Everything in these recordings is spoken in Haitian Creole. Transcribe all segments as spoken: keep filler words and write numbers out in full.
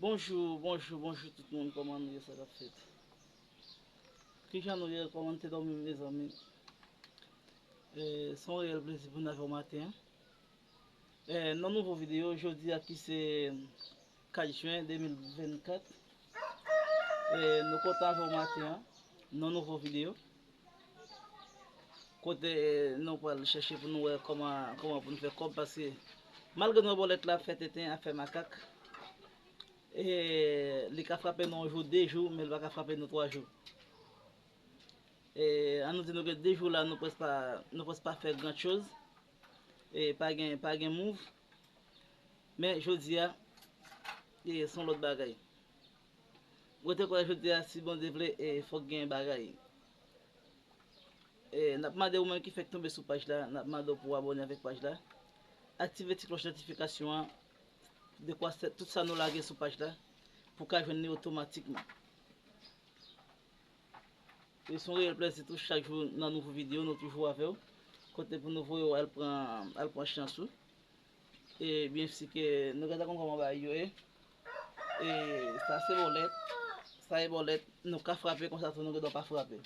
Bonjou, bonjou, bonjou tout moun, kòman nou ye, sa k ap fèt? Kijan nou ye, kòman nou te dòmi, mezanmi? E, se yon reyèl plezi pou n avè w maten an. E, nan nouvo videyo, jodi a ki se kat jen de mil vennkat. E, nou kontan avè w maten an, nan nouvo videyo. Kote nou pral chèche pou nou wè kòman, kòman pou nou fè kòb, paske malgre nou wè bòlèt la ap fè tenten, ap fè makak, e, li ka frape nou yon jou, de jou, men li pa ka frape nou twa jou. E, ann nou di nou gen de jou la, nou prèske pa, nou prèske pa fè gran choz. E, pa gen, pa gen mouv. Men jodi a, e, se yon lòt bagay. Rete kwè jodi a, si Bondye vle, e, fòk gen bagay. E, n ap mande ou menm ki fèk tonbe sou paj la, n ap mande w pou w abòne avèk paj la. Aktive ti klòch notifikasyon an, dekwa se tout sa nou lage sou paj la, pou w ka jwenn li otomatikman. E se yon reyèl plèzi tou, chak jou nan nouvo videyo, nou toujou avè w. Kote pou nou voye w al pran, al pran chans ou. E byen si ke nou gentan konn kòman bagay yo ye. E sa se bòlèt. Sa e bòlèt. Nou ka frape konsa tou, nou gen dwa pa frape.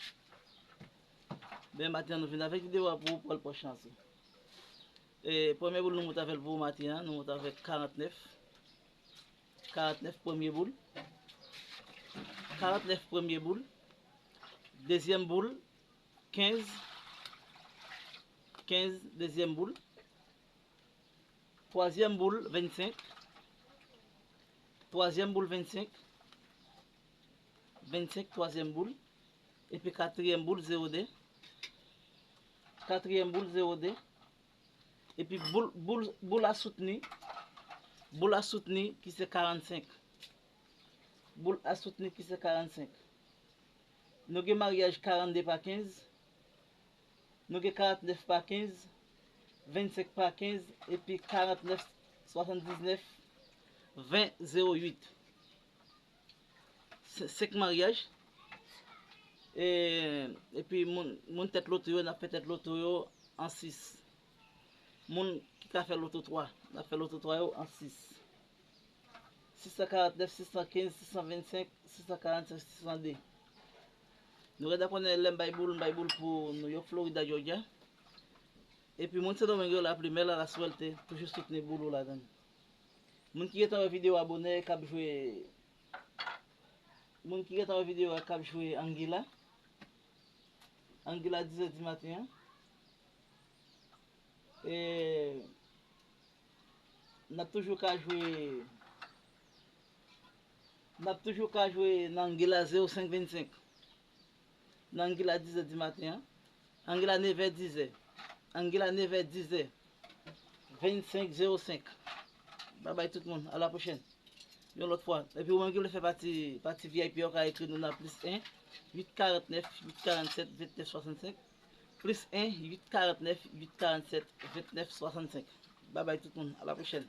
Ben maten an nou vin avèk videyo a pou ou, pou al pran chans ou. E premye boul nou moute avè l pou ou maten an, nou moute avèk karantnèf. Karantnèf premye boul. Karantnèf premye boul. Dezyèm boul, kenz. Kenz, dezyèm boul. Twazyèm boul, vennsenk. Twazyèm boul, vennsenk. Vennsenk, twazyèm boul. Epi katriyèm boul, zewo de. Katriyèm boul, zewo de. Epi boul, boul, boul a soutni. Boul a soutni ki se karannsenk. Boul a soutni ki se karannsenk. Nou gen maryaj karannde pa kenz. Nou gen karantnèf pa kenz. Vennsenk pa kenz. Epi karantnèf swasanndiznèf ven zewo uit. Se, senk maryaj. E, epi moun, moun tèt loto yo, n ap fè tèt loto yo an sis. Moun ki ka fè loto twa, n ap fè loto twa yo an sis. Sis san karantnèf, sis san kenz, sis san vennsenk, sis san karannsenk, sis san de. Nou gentan konnen lè m bay boul, m bay boul pou New York, Florida, Georgia. Epi moun Sendomeng yo, la plimè, la la suerte, toujou soutni boul ou ladan l. Moun ki gentan wè videyo abòne, k ap jwe, moun ki gentan wè videyo a, k ap jwe Angila. Angila dizè di maten an. E n ap toujou ka jwe, n ap toujou ka jwe nan Angila zewo senk vennsenk. Nan Angila dizè di maten an. Angila nevè dizè. Angila nevè dizè. Vennsenk zewo senk. Babay tout moun. A la pwochèn. Yon lòt fwa. Epi ou menm ki vle fè pati, pati V I P a, ou ka ekri nou nan plis en, uit karantnèf, uit karannsèt, vennèf swasannsenk. Plis en, uit karantnèf, uit karannsèt, vennèf swasannsenk. Babay tout moun. A la pwochèn.